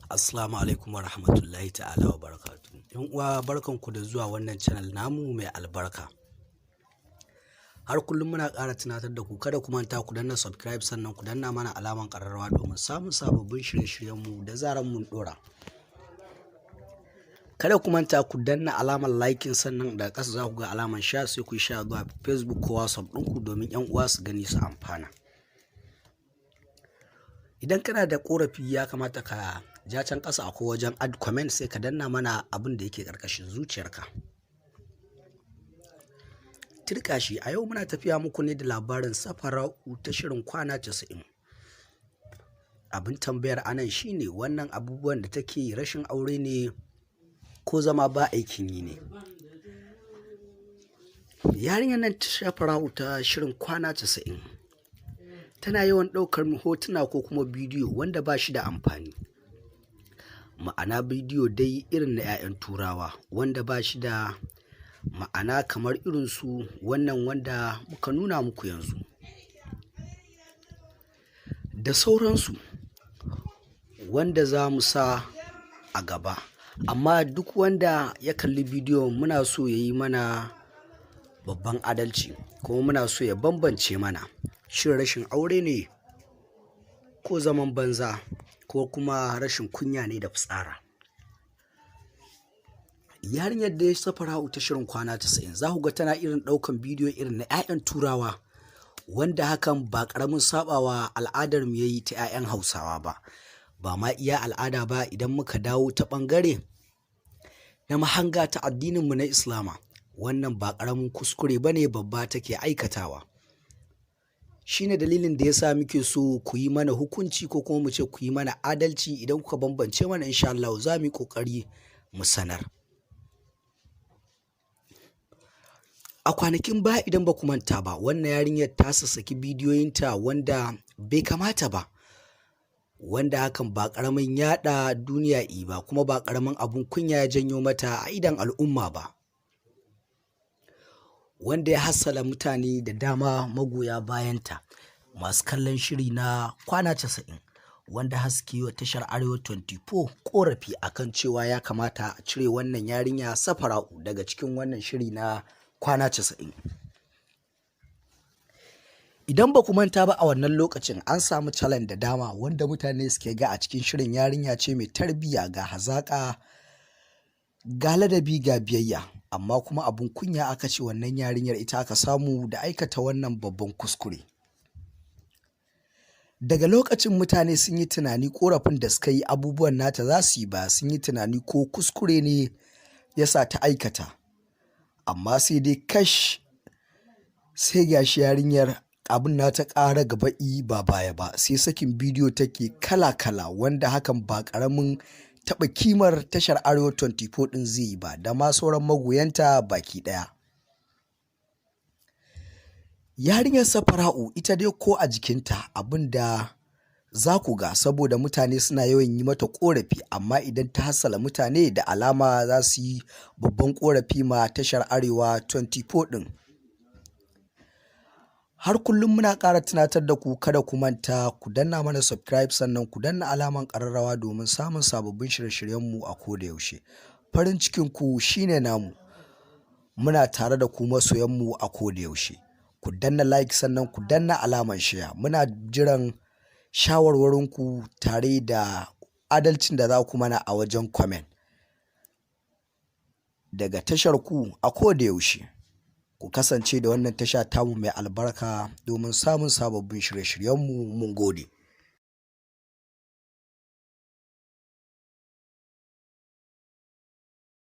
Assalamu alaikum wa rahmatullahi ta'ala wa barakatu. ‘Yan uwa, barkanku da zuwa wannan channel namu mai albarka. Har kullum muna ƙara tunatar da ku, kada ku manta ku danna subscribe, sannan ku danna mana alaman ƙararrawa domin samun sababbin shirye-shiryenmu da zaran mun ɗora. Kada ku manta ku danna alamar liking, sannan daga ƙasa za ku ga alamar share, sai ku yi share zuwa Facebook ko WhatsApp ɗinku domin ‘yan uwa su gani su amfana. Idan kana da ƙorafi, ya kamata ka ja can ƙasa, akwai wajen add comment, sai ka danna mana abin da yake ƙarƙashin zuciyarka. Tirƙashi, a yau muna tafiya muku ne da labarin Safara'u ta shirin Kwana 90. Abin tambayar anan shine, wannan abubuwan da take, rashin aure ne ko zama ba aikin yi ne? Yarinyar nan ta Safara'u ta shirin Kwana 90 tana yawan ɗaukar hotuna ko kuma bidiyo wanda ba shi da amfani. Ma'ana, bidiyo dai irin na 'ya'yan Turawa wanda ba shi da ma'ana, kamar irin su wannan wanda muka nuna muku yanzu da sauransu wanda za mu sa a gaba. Amma duk wanda ya kalli bidiyon, muna so ya yi mana babban adalci, kuma muna so ya bambance mana, shin rashin aure ne ko zaman banza ko kuma rashin kunya ne da fitsara? Yarinyar da ya Safara'u ta shirin Kwana 90, za ku ga tana irin ɗaukan bidiyo irin na 'ya'yan Turawa, wanda hakan ba ƙaramin saɓawa al'adar mu yayi ta 'ya'yan Hausawa ba. Ba ma iya al'ada ba, idan muka dawo ta ɓangare na mahanga ta addininmu na Islama, wannan ba ƙaramin kuskure ba ne babba take aikatawa. Shine dalilin da yasa muke so ku yi mana hukunci, ko kuma mu ce ku yi mana adalci. Idan kuka bambance mana, insha Allah za mu yi ƙoƙari mu sanar. A kwanakin baya, idan ba ku manta ba, wannan yarinyar ta sassaki bidiyoyinta wanda bai kamata ba, wanda hakan ba ƙaramin yaɗa duniya i ba, kuma ba ƙaramin abun kunya ya janyo mata a idon al'umma ba, wanda ya hassala mutane da dama magoya bayanta masu kallon shiri na Kwana 90, wanda haske wa tashar Arewa 24 korafi akan cewa ya kamata a cire wannan yarinya Safara'u daga cikin wannan shiri na Kwana 90. Idan ba ku manta ba, a wannan lokacin an samu challenge da dama wanda mutane suke ga a cikin shirin yarinya ce mai tarbiyya, ga hazaƙa, ga ladabi, ga biyayya, amma kuma abun kunya aka ce wannan yarinyar ita aka samu da aikata wannan babban kuskure. Daga lokacin mutane sun yi tunani korafin da suka yi abubuwan nata za su yi ba, sun yi tunani ko kuskure ne ya sa ta aikata. Amma sai dai kash, sai gashi yarinyar abin nata ƙara gaba'i ba baya ba, sai sakin bidiyo take kala-kala, wanda hakan ba ƙaramin taɓa kimar tashar Arewa 24 ɗin zai yi ba, da ma sauran magoyanta baki ɗaya. Yarinyar Safara'u ita dai ko a jikinta, abin da za ku ga, saboda mutane suna yawan yi mata ƙorafi, amma idan ta hassala mutane, da alama za su yi babban ƙorafi ma tashar Arewa 24 ɗin. Har kullum muna ƙara tunatar da ku, kada ku manta ku danna mana subscribe, sannan ku danna alaman ƙararrawa domin samun sababbin shirye-shiryenmu a koda yaushe. Farin cikin ku shine namu. Muna tare da ku masoyanmu a koda yaushe. Ku danna like, sannan ku danna alaman share. Muna jiran shawarwarinku tare da adalcin da za ku mana a wajen comment. Daga tashar ku a koda yaushe. Ku kasance da wannan tasha tamu mai albarka domin samun sababbin shirye-shiryenmu. Mun gode.